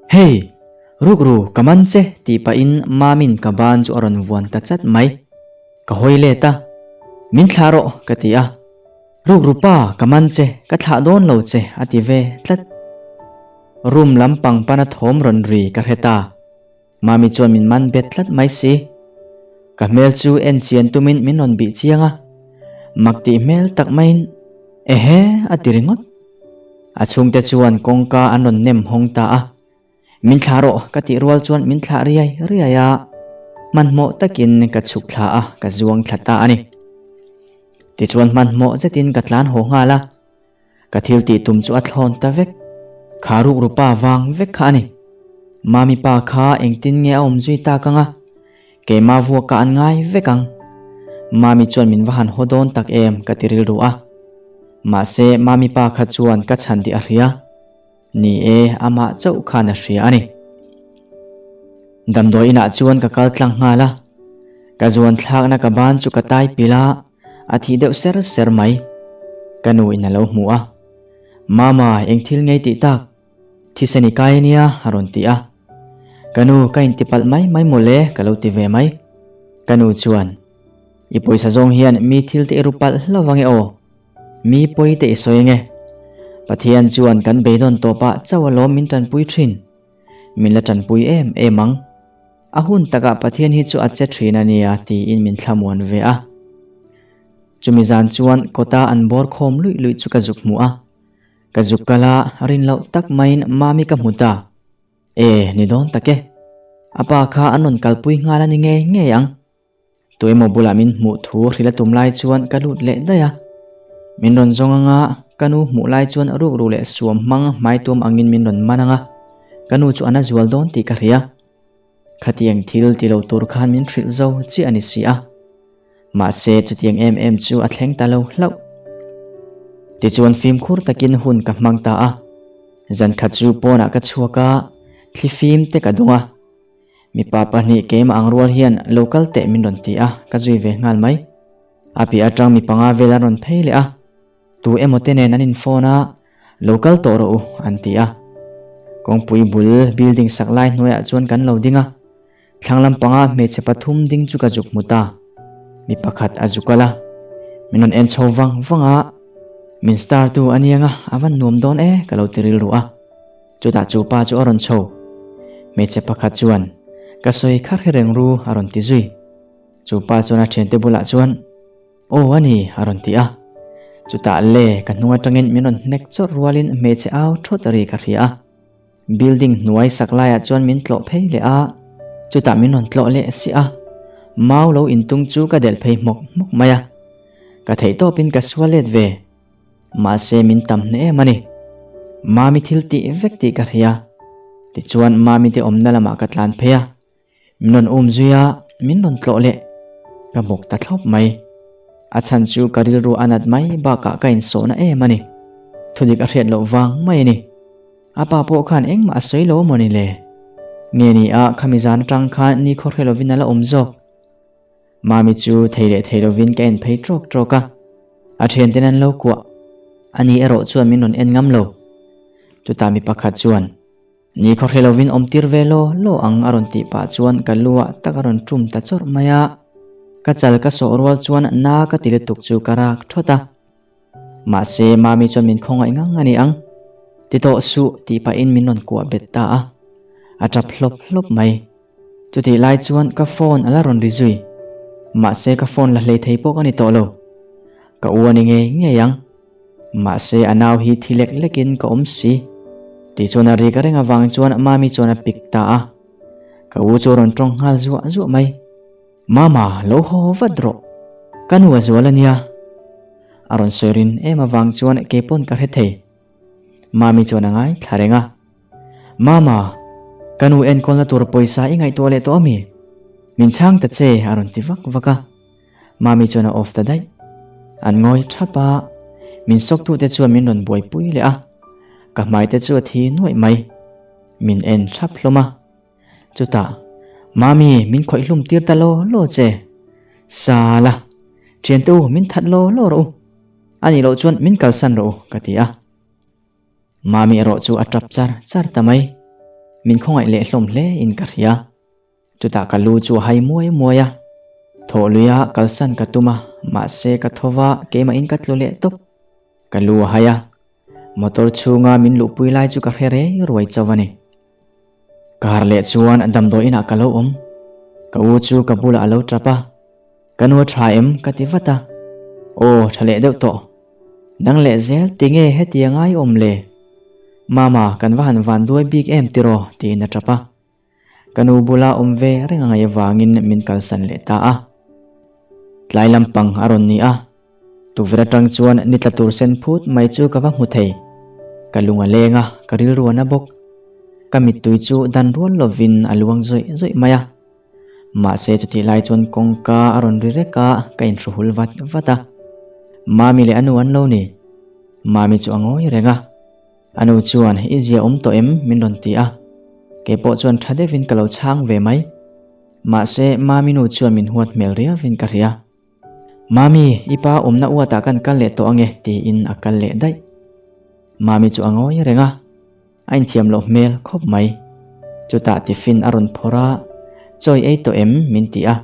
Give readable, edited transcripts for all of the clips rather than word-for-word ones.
Hey! Rukru, ka man che tih pahin Mami'n ka ban chu a rawn vuan ta chat mai. Ka hawi let a, Min thlah rawh ka ti a. Rukru pa, ka man che, ka thlah dawn lo che a ti ve tlat. Room lampang pana thawm rawn ri ka hre ta. Mami chuan min man bet tlat mai si. Ka hmel chu en chian tumin min rawn bih chiang a, mak tih hmel tak maiin Ehe a ti ringawt. A chhungte chuan kawngka an rawn nem hawng ta a, Min thlah rawh ka tih rual chuan min thlah riai riai a, hmanhmawh takin ka chhuk thla a, ka zuang thla ta a ni. Tichuan hmanhmawh zetin ka tlan haw nghal a. Ka thil tih tum chu a thlawn ta vek. Kha rukru pa vang vek kha a ni. Mami pa kha engtin nge a awm zui tak ang a? Keimah vuak ka an ngai vek ang. Mami chuan min va han haw dawn tak em ka ti rilru a. Mahse Mami pa kha chuan ka chhan tih a hria. Ni e, amah chauh khan a hria a ni. Damdawi inah chuan ka kal tlang nghal a. Ka zuan thlakna ka ban chu ka tai pil a. A thih deuh ser ser mai. Ka nu in a lo hmu a. Mama, eng thil ngei tih tak? Thisen i kai ania, a rawn ti a. Ka nu, ka intipalh mai mai mawle, ka lo ti ve mai. Ka nu chuan, I pawisa zawng hian mi thil te i ru palh hlauh ange aw. Mi pawi te i sawi ange. Pathian chuan kan beidawn tawpah chauh alawm min tanpui thin. Min la tanpui em em ang. A hun takah Pathian hi chu a che thin a nia tiin min thlamuan ve a. Chumi zan chuan kawta an bawr khawm luih luih chu ka zuk hmu a. Ka zuk kal a, rin loh tak maiin Mami ka hmu ta. E, ni dawn tak e. A pa kha an rawn kalpui nghal a ni ngei ngei ang. Tuemaw bulah min hmuh thu hrilh a tum lai chuan ka lut leh daih a. Min rawn zawng anga ka nu hmuh lai chuan rukru leh suam hmang hmaituam angin min rawn man anga ka nu chu a na zual dawn tih ka hria. Khatiang thil ti lo tur khan min hrilh zo chiah a ni si a. Mahse chutiang em em chu a thleng ta lo hlauh. Tichuan fimkhur takin hun ka hmang ta a. Zankhat chu pawnah ka chhuak a, thli fim te ka dawng a. Mipa pahnih keimah ang rual hian lo kal teh min rawn ti a, ka zui ve nghal mai. A piah atang mi panga vel an rawn phei leh a, tu emaw te nen an in phone a, lo kal tawh rawh u an ti a. Kawngpui bul building sak lai hnuaiah chuan kan lo ding a, thlang lampanga hmeichhe pathum ding chu ka zuk hmu ta. Mi pakhat a zu kal a, min rawn en chho vang vang a, min star tu a niang a, a van nuam dawn e ka lo ti rilru a. Chutah chu pa chu a rawn chho. Hmeichhe pakhat chuan, Ka sawi kha hre reng ru a rawn ti zui. Chu pa chuan a thiante bulah chuan, Aw a ni a rawn ti a. Chutah le ka hnung atangin min rawn hnek chawrh rualin hmeichhe au thawt ri ka hria a. Building hnuai sak laiah chuan min tlawh phei leh a, chutah min rawn tlawh leh si a. Mau lo intung chu ka delh phei hmawk hmawk mai a. Ka theihtawpin ka sual let ve. Mahse min tam hne em a ni. Mami thil tih vek tih ka hria. Tichuan Mami te awmna lamah ka tlan phei a. Min rawn um zui a, min rawn tlawh leh. Ka bawk ta thlawp mai. A chhan chu ka rilru a nat mai bakah ka insawhna em a ni. Thudik a hriat loh vang mai a ni. A pa pawh khan engmah a sawi lo amaw ni le? Nge ni a, khami zan atang khan ni khaw hre lovin a la awm zawk. Mami chu thei leh thei lovin ka en phei trawk trawk a, a thianten an lo kuah. Ani erawh chuan min rawn en ngam lo. Chutah mi pakhat chuan, Ni khaw hre lovin awm tir ve law law ang a rawn tih pah chuan ka luah tak a rawn tum ta chawrh mai a. Ka chal ka sawh rual chuan na ka ti lutuk chu ka rak thawt a. Mahse Mami chuan min khawngaih ngang a ni ang. Ti tawh suh tih pahin min rawn kuah bet ta a. A tap hlawp hlawp mai. Chutih lai chuan ka phone a la rawn ri zui. Mahse ka phone la hlei thei pawh ka ni tawh lo. Ka u a ni ngei ngei ang. Mahse a nau hi thi lek lekin ka awm si. Tichuan a ri ka reng avang chuan Mami chuan a pick ta a. Ka u chu a rawn tawng nghal zuah zuah mai. Mama, lo haw vat rawh. Ka nu a zual a nia. A rawn sawi rin em avang chuan keipawn ka hre thei. Mami chuan a ngaithla reng a. Mama, ka nu enkawlna tur pawisa i ngaihtuah leh tawh ami? Min chhang ta che a rawn ti vak vak a. Mami chuan a off ta daih. An ngawi thap a, min sawktute chuan min rawn buaipui leh a. Ka hmai te chu a thi nuaih mai. Min en thap hlawm a. Chutah, Mami, min khawih hlum tir ta law law che. Sala, thiante u, min that law law rawh u. A nih loh chuan min kalsan rawh u, ka ti a. Mami erawh chu a tap char char ta mai. Min khawngaih leh hlawm hle in ka hria. Chutah ka lu chu a hai muai muai a. Thawh luia kalsan ka tum a, mahse ka tho va, keimahin ka tlu leh tawp. Ka lu a hai a, motor chhunga min luhpui lai chu ka hre rei ruai chauh a ni. Ka harh leh chuan damdawi inah ka lo awm. Ka u chu ka bulah a lo tap a, Ka nu a tha em? ka ti vat a. Aw, tha leh deuh tawh. Dang leh zel tinge heti a ngai awm le? Mama, kan va han van duai bik em tiraw? tiin a tap a. Ka nu bula awm ve reng a ngaih avangin min kalsan leh ta a. Tlai lampang a rawn ni a, tukverh atang chuan ni tla tur sen phut mai chu ka va hmu thei. Ka lung a leng a, ka rilru a na bawk. Ka mittui chu dan rual lovin a luang zawih zawih mai a. Mahse chutih lai chuan kawngka a rawn ri rek a, ka inhruhul vat vat a. Mami leh a nu an lo ni. Mami chu a ngawi reng a. A nu chuan, I zia awm tawh em? min rawn ti a. Kei pawh chuan tha deuhin ka lo chhang ve mai. Mahse, Mami nu chuan min huat hmel riauin ka hria. Mami, i pa awmna uatah kan kal leh tawh ange, tiin a kal leh daih. Mami chu a ngawi reng a, a inthiam loh hmel khawp mai. Chutah tiffin a rawn phawrh a, Chawi ei tawh em? min ti a.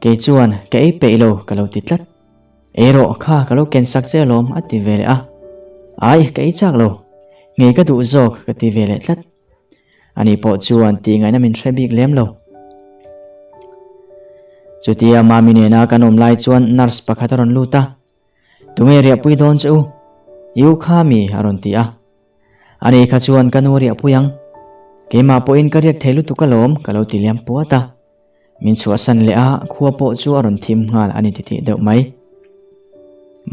Kei chuan, Ka ei peih lo, ka lo ti tlat. Ei rawh, kha ka lo ken sak che alawm, a ti ve leh a. Ai, ka ei chak lo. Ngei ka duh zawk, ka ti ve leh tlat. Ani pawh chuan tih ngaihna min hre bik lem lo. Chutia Mami nena kan awm lai chuan nurse pakhat a rawn lut a. Tunge riahpui dawn che u? I u kha mi? a rawn ti a. Ani kha chuan ka nu a riahpui ang. Keimah pawhin ka riak thei lutuk alawm, ka lo ti liam puat a. Min chhuahsan leh a, khua pawh chu a rawn thim nghal a ni titih deuh mai.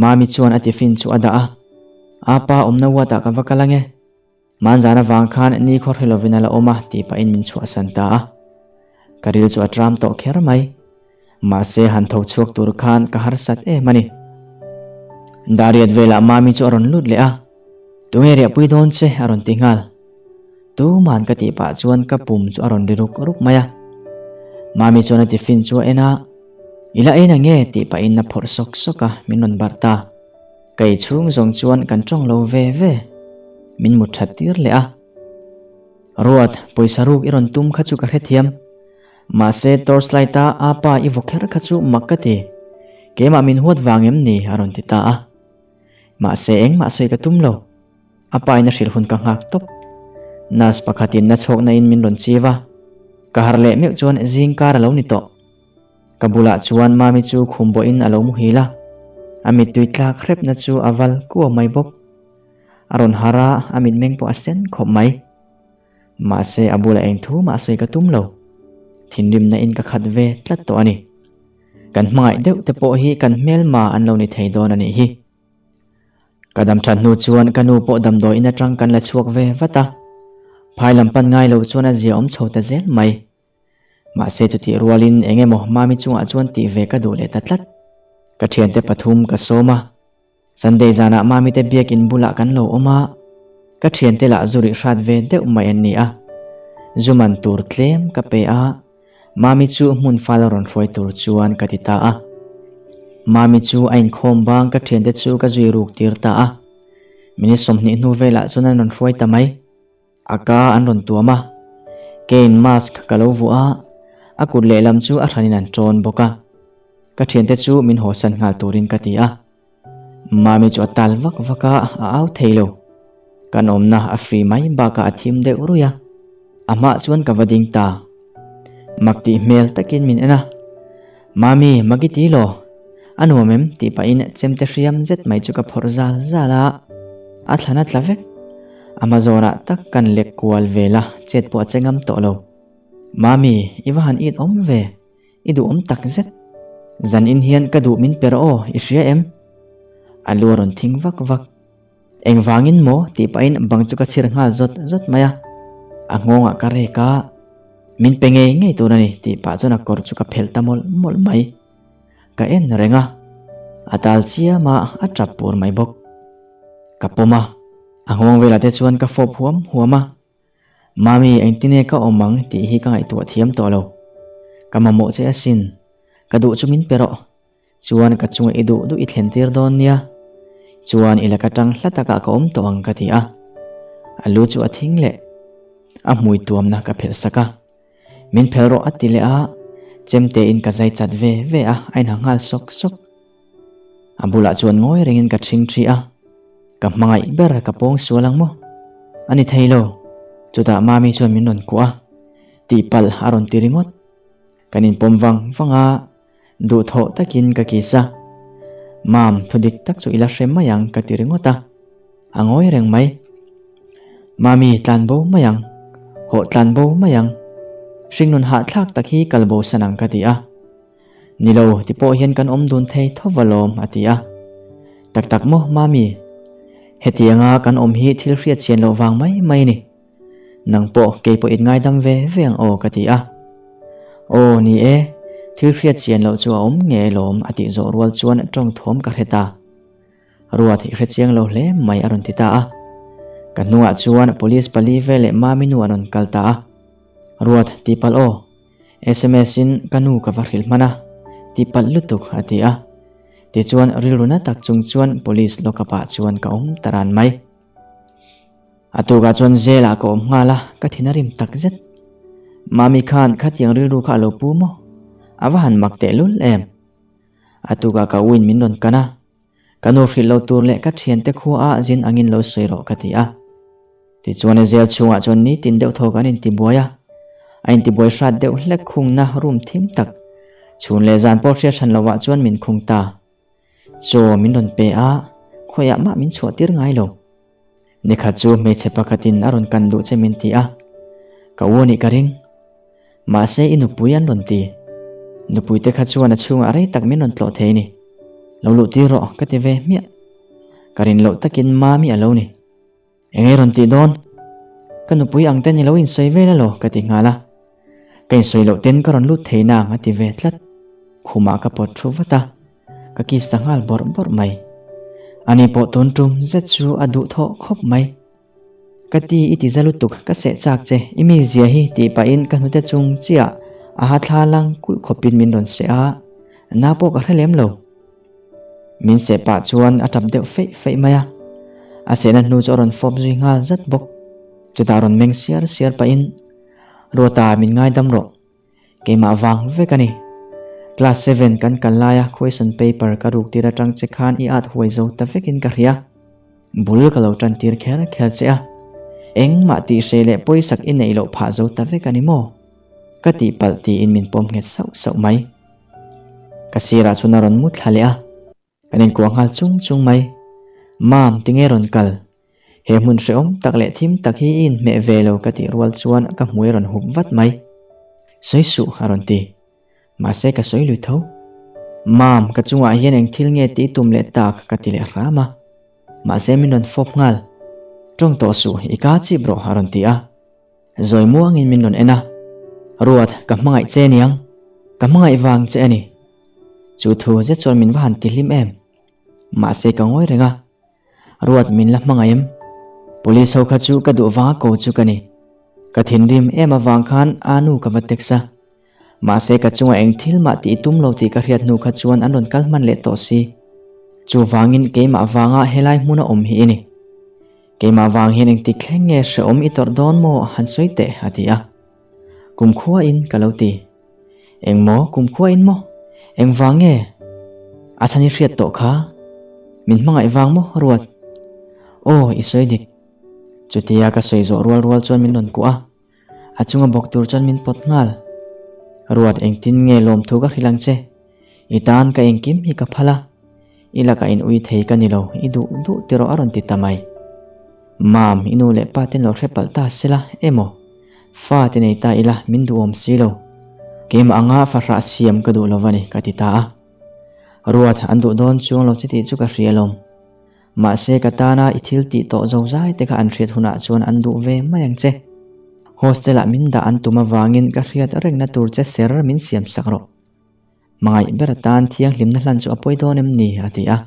Mami chuan a tiffin chu a dah a, Apa awmna ward-ah ka va kal ange. Manzan avang khan ni khaw hre lovin a la awm a tih pahin min chhuahsan ta a. Ka ril chu a tram tawh kher mai. Mahse han tho chhuak tur khan ka harsat em a ni. Dariat velah Mami chu a rawn lut leh a, Tunge riahpui dawn che? a rawn ti nghal. Tuman ka tih pah chuan ka pum chu a rawn ri ruk ruk mai a. Mami chuan a tiffin chu a en a, I la en ange? tih pahin a phawrh sawk sawk a, min rawn barh ta. Ka ei chhung zawng chuan kan tawng lo ve ve. Min mut that tir leh a. Ruat, pawisa ruk i rawn tum kha chu ka hrethiam. Mahse torchlight a apa i vaw kher kha chu mak ka ti. Keimah min huat vang em ni? a rawn ti ta a. Mahse engmah sawi ka tum lo. A pa in a hrilh hun ka nghak tawp. Nurse pakhatin na chhawkna in min rawn chiv a. Ka harh leh meuh chuan zing kar a lo ni tawh. Ka bulah chuan Mami chu khum bawhin a lo muhil a. A mittui tlak hrepna chu a val kuau mai bawk. A rawn harh a, a mitmeng pawh a sen khawp mai. Mahse a bulah eng thu mah sawi ka tum lo. Thinrimna in ka khat ve tlat tawh a ni. Kan hmangaih deuh te pawh hi kan hmelma an lo ni thei dawn a nih hi. Ka dam that hnu chuan ka nu pawh damdawi in atang kan la chhuak ve vat a. Phai lam pan ngai lo chuan a zia awm chho ta zel mai. Mahse chutih rualin eng emaw Mami chungah chuan tih ve ka duh leh ta tlat. Ka thiante pathum ka sawm a. Sunday zanah Mami te biakin bulah kan lo awm a, ka thiante lah zu rih hrat ve deuh mai an ni a. Zu man tur tlem ka pe a, Mami chu hmun fal a rawn hruai tur chuan ka ti ta a. Mami chu a inkhawm bang ka thiante chu ka zui ruk tir ta a. Minute 20 hnu velah chuan an rawn hruai ta mai. A ka an rawn tuam a, keiin mask ka lo vuah a, a kut lehlam chu a hranin an ṭawn bawk a. Ka ṭhiante chu min hawsan nghal turin ka ti a. Mami chu a tal vak vak a, a au thei lo. Kan awmna a free mai bakah a thim deuh ruih a, a hmaah chuan ka va ding ta. Mak tih hmel takin min en a, Mami, mak i ti law? A nuam em? tih pahin chemte hriam zet mai chu ka phawrh zal zal a, a thlan a tla vek. A hma zawnah tak kan lek kual vel a, chet pawh a che ngam tawh lo. Mami, i va han it awm ve? I duhawm tak zet. Zan in hian ka duh min per aw, i hria em? A lu a rawn thing vak vak. Engvangin maw? tih pahin bang chu ka chhir nghal zawt zawt mai a. A nghawngah ka rek a, Min pe ngei ngei tur a ni tih pah chuan a kawr chu ka phelh ta mawlh mawlh mai. Ka en reng a, a tal chiam a, a tap pur mai bawk. Ka pawm a, a nghawng velah te chuan ka fawp huam huam a. Mami, engtine ka awm ang tih hi ka ngaihtuah thiam tawh lo. Ka mamawh che asin. Ka duh chu min pe rawh. Chuan ka chunga i duh duh i thlen tir dawn nia. Chuan i laka tang hla takah ka awm tawh ang ka ti a. A lu chu a thing leh. A hmui tuamna ka phelh sak a. Min phelh rawh a ti leh a, chemte in ka zai chat ve ve a, a inha nghal sawk sawk. A bulah chuan ngawi rengin ka ṭhing ṭhi a, ka hmangaih ber ka pawng sual ang maw? A ni thei lo. Chutah Mami chuan min rawn kuah a, tihpalh a rawn ti ringawt. Kan inpawm vang vang a, duhthawh takin ka kis a. Mam, thu dik tak chu i la hre mai ang ka ti ringawt a. A ngawi reng mai. Mami, tlan bo mai ang. Hawh tlan bo mai ang. Hringnun hahthlak tak hi kal bo san ang ka ti a. Ni lo, ti pawh hian kan awm dun thei tho va lawm, a ti a. Tak tak maw, Mami? Hetianga kan awm hi thil hriat chian loh vang mai mai a ni. Nang pawh kei pawh in ngaidam ve ve ang aw, ka ti a. Aw, ni e, thil hriat chian loh chu a awm nge lawm, a tih zawh rual chuan tawng thawm ka hre ta. Ruat i hre chiang lo hle mai a rawn ti ta a. Ka hnungah chuan police pali veleh Mami nu an rawn kal ta a. Ruat, tihpalh aw. Sms in ka nu ka va hrilh hman a, tihpalh lutuk a ti a. Tichuan rilru na tak chung chuan police lockup ah chuan ka awm ta ran mai. A tukah chuan jail ah ka awm nghal a, ka thin a rim tak zet. Mami khan khatiang rilru kha a lo pu maw? A va han mak tehlul em? A tukah ka u in min rawn kan a, Ka nu hrilh lo tur leh ka thiante khua a zin angin lo sawi rawh ka ti a. Tichuan a zel chhungah chuan nitin deuh thaw kan intibuai a, a intibuai hrat deuh hlek khungna room thim tak, chhun leh zan pawh hriat hran lovah chuan min khung ta. Chaw min rawn pe a, khawiah mah min chhuah tir ngai lo. Nikhat chu hmeichhe pakhatin a rawn kan duh che min ti a, ka u anih ka ring. Mahse i nupui an rawn ti. Nupui te kha chuan a chhungah rei tak min rawn tlawh thei ni. Lo luh tir rawh ka ti ve hmiah. Ka rin loh takin Mami a lo ni. Eng ei rawn tih dawn? Ka nupui ang ten i lo insawi vel alaw ka ti nghal a. Ka insawi loh ten ka rawn lut thei nang a ti ve tlat. Khumah ka pawt thu vat a, ka kiss ta nghal bawrh bawrh mai. Ani pawh tun tum zet chu a duhthawh khawp mai. Ka ti i ti za lutuk, ka seh chak che, i mi zia hi tih pahin ka hnute chung chiah a ha thla lang kulh khawpin min rawn seh a, na pawh ka hre lem lo. Min seh pah chuan a tap deuh feih feih mai a, a sehna hnu chu a rawn fawp zui nghal zat bawk. Chutah rawn meng siar siar pahin, Ruata min ngaidam rawh. Keimah vang vek a ni. Class seven kan kal laia question paper ka ruk tir atang che khan i at huai zo ta vekin ka hria. Bul ka lo tan tir kher kher che a. Engmah tihhreh leh pawisak i neih loh phah zo ta vek a ni maw? Ka tihpalh tiin min pawm nghet sauh sauh mai. Ka sirah chuan a rawn mu thla leh a. Kan inkuah nghal chung chung mai. Mam, tinge rawn kal? He hmun hrehawm tak leh thim tak hi i inhmeh ve lo ka tih rual chuan ka hmui a rawn hup vat mai. Sawi suh a rawn ti. Mahse ka sawi lui tho. Mam, ka chungah hian eng thil nge tih tum leh tak ka ti leh hram a. Mahse min rawn fawp nghal. Tawng tawh suh, i ka chip rawh a rawn ti a. Zawi muangin min rawn en a. Ruat, ka hmangaih che aniang. Ka hmangaih vang che a ni. Chu thu zet chuan min va han ti hlim em. Mahse ka ngawi reng a. Ruat min la hmangaih em? Police ho kha chu ka duh vanga ko chu ka ni. Ka thinrim em avang khan a nu ka va text a. Mahse ka chungah eng thil mah tih tum lo tih ka hriat hnu kha chuan an rawn kal hman leh tawh si. Chuvangin keimah vanga helai hmuna awm hi i ni. Keimah vang hian engtik thleng nge hrehawm i tawrh dawn maw han sawi teh a ti a. Kumkhua in ka lo ti. Engmaw kumkhua in maw? Engvang nge? A chhan i hriat tawh kha? Min hmangaih vang maw Ruat? Aw i sawi dik. Chutia ka sawi zawh rual rual chuan min rawn kuah a. A chunga bawk tur chuan min pawt nghal. Ruat engtin nge lawmthu ka hrilh ang che? I tan ka engkim hi ka phal a, i lakah in ui thei ka ni lo, i duh duh tiraw a rawn ti ta mai. Mam, i nu leh pa ten lo hre palh ta sela emaw? Fa te nei ta ila min duhawm si lo. Keimah anga fahrah siam ka duh lo va ni ka ti ta a. Ruat an duh dawn chuang lo che tih chu ka hria alawm. Mahse ka tana i thil tih tawh zo zai te kha an hriat hunah chuan an duh ve mai ang che. Hostel ah min dah an tum avangin ka hriat rengna tur che ser min siam sak rawh. Hmangaih ber atan thianghlimna hlan chu a pawi dawn em ni? a ti a.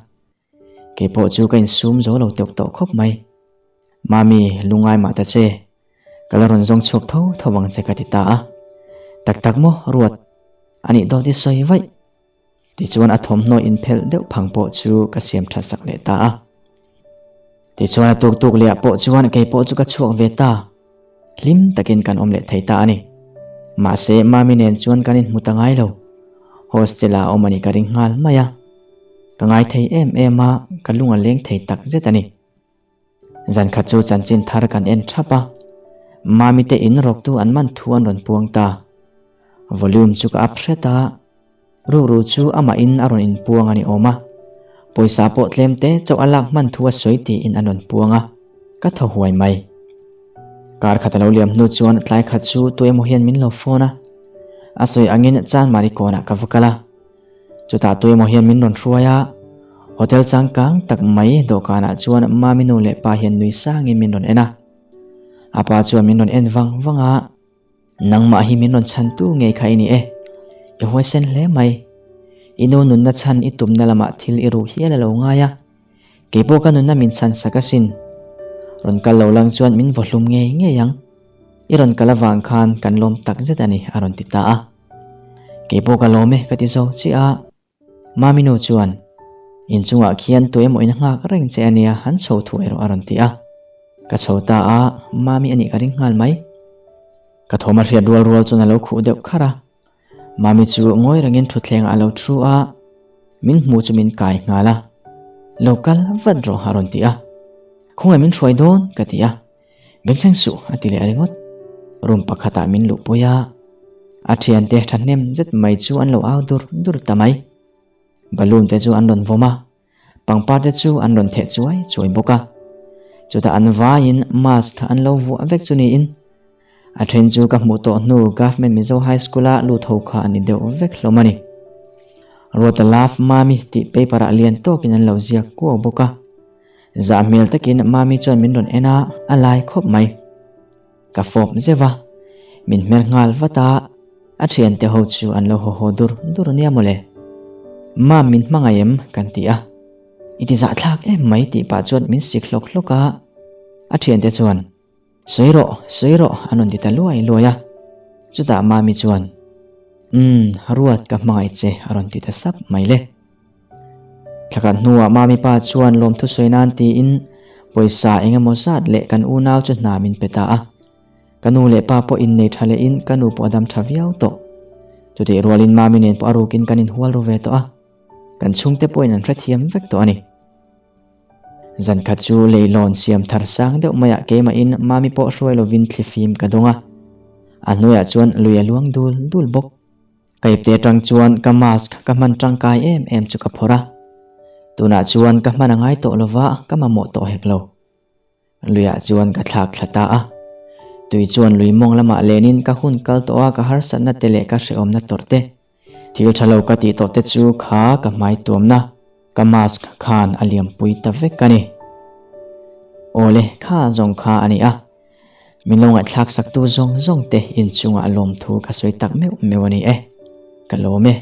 Kei pawh chu ka insum zo lo teuh tawh khawp mai. Mami, lungai mah ta che. Ka la rawn zawng chhuak tho tho ang che ka ti ta a. Tak tak maw, Ruat? Anih dawt i sawi vaih. Tichuan a thawmhnaw inphelh deuh phang pawh chu ka siam that sak leh ta a. Tichuan a tuk tuk leh ah pawh chuan kei pawh chu ka chhuak ve ta. Hlim takin kan awm leh thei ta a ni. Mahse, Mami nen chuan kan inhmu ta ngai lo. Hostel-ah a awm a nih ka ring nghal mai a. Ka ngai thei em em a, ka lung a leng thei tak zet a ni. Zan khat chu chanchin thar kan en thap a, Mami te in rawktu an man thu an rawn puang ta. Volume chu ka up hret a, rukru chu amah in a rawn inpuang a ni awm a, pawisa pawh tlem te chauh a lak hman thu a sawi tiin an rawn puang a, ka thaw huai mai. Kar khat a lo liam hnu chuan tlai khat chu tuemaw hian min lo phone a, a sawi angin Chanmari kawnah ka va kal a. Chutah tuemaw hian min rawn hruai a, hotel changkang tak mai dawhkanah chuan Mami nu leh pa hian nui sangin min rawn en a. A pa chuan min rawn en vang vang a, Nangmah hi min rawn chhantu ngei kha i ni e, i huaisen hle mai. I nu nunna chhan i tumna lamah thil i ruh hial a lo ngai a, keipawh ka nunna min chhan sak asin. Rawn kal lo lang chuan min vaw hlum ngei ngei ang. I rawn kal avang khan kan lawm takzet a ni a rawn ti ta a. Kei pawh ka lawm e ka ti zo chiah a. Mami nu chuan, Inchungah khian tu emaw in nghak reng che a nia han chho thuai rawh a rawn ti a. Ka chho ta a, Mami a nih ka ring nghal mai. Ka thawm a hriat rual rual chuan a lo khuh deuh kharh a. Mami chu ngawi rengin thutthlengah a lo thu a, min hmu chu min kai nghal a. Lo kal vat rawh a rawn ti a. Khawngaih min hruai dawn ka ti a. Bengchheng suh a ti leh ringawt. Room pakhatah min luhpui a, a thiante thahnem zet mai chu an lo au dur dur ta mai. Balloon te chu an rawn vawm a, pangpar te chu an rawn theh chuai chuai bawk a. Chutah an vaiin mask an lo vuah vek chu niin a then chu ka hmuh tawh hnu Government Mizo High School-a lut ho kha a ni deuh vek hlawm a ni. Ruata Love Mami tih paper-ah lian tawkin an lo ziak kuau bawk a. Zah hmel takin Mami chuan min rawn en a, a lai khawp mai. Ka fawp zeuh a, min hmer nghal vat a, a thiante ho chu an lo haw haw dur dur nia mawle. Mam min hmangaih em? kan ti a. I ti zahthlak em mai tih pah chuan min sik hlawk hlawk a, a thiante chuan Sawi rawh, sawi rawh an rawn ti ta luai luai a. Chutah Mami chuan Umm, Ruat ka hmangaih che a rawn ti ta sap mai le. Thlakhat hnuah Mami pa chuan lawmthu sawi nan tiin pawisa eng emaw zat leh kan unau chu hna min pe ta a. Ka nu leh pa pawh innei tha lehin ka nu pawh a dam tha viau tawh. Chutih rualin Mami nen pawh a rukin kan inhual ru ve tawh a. Kan chhungte pawhin an hrethiam vek tawh a ni. Zankhat chu leilawn siam thar sang deuh maiah keimahin Mami pawh hruai lovin thlifim ka dawng a. A hnuaiah chuan lui a luang dul dul bawk. Ka ipte atang chuan ka mask ka hman tangkai em em chu ka phawrh a, tunah chuan ka hman a ngai tawh lova ka mamawh tawh hek lo. Luiah chuan ka thlak thla ta a, tui chuan lui mawng lamah lenin ka hun kal tawh a ka harsatna te leh ka hrehawmna tawrh te, thil tha lo ka tih tawh te chu kha ka hmai tuamna ka mask khan a liampui ta vek a ni. Awle kha zawng kha a ni a. Min lo ngaihthlak saktu zawng zawng te inchungah lawmthu ka sawi tak meuh meuh a ni e. Ka lawm e.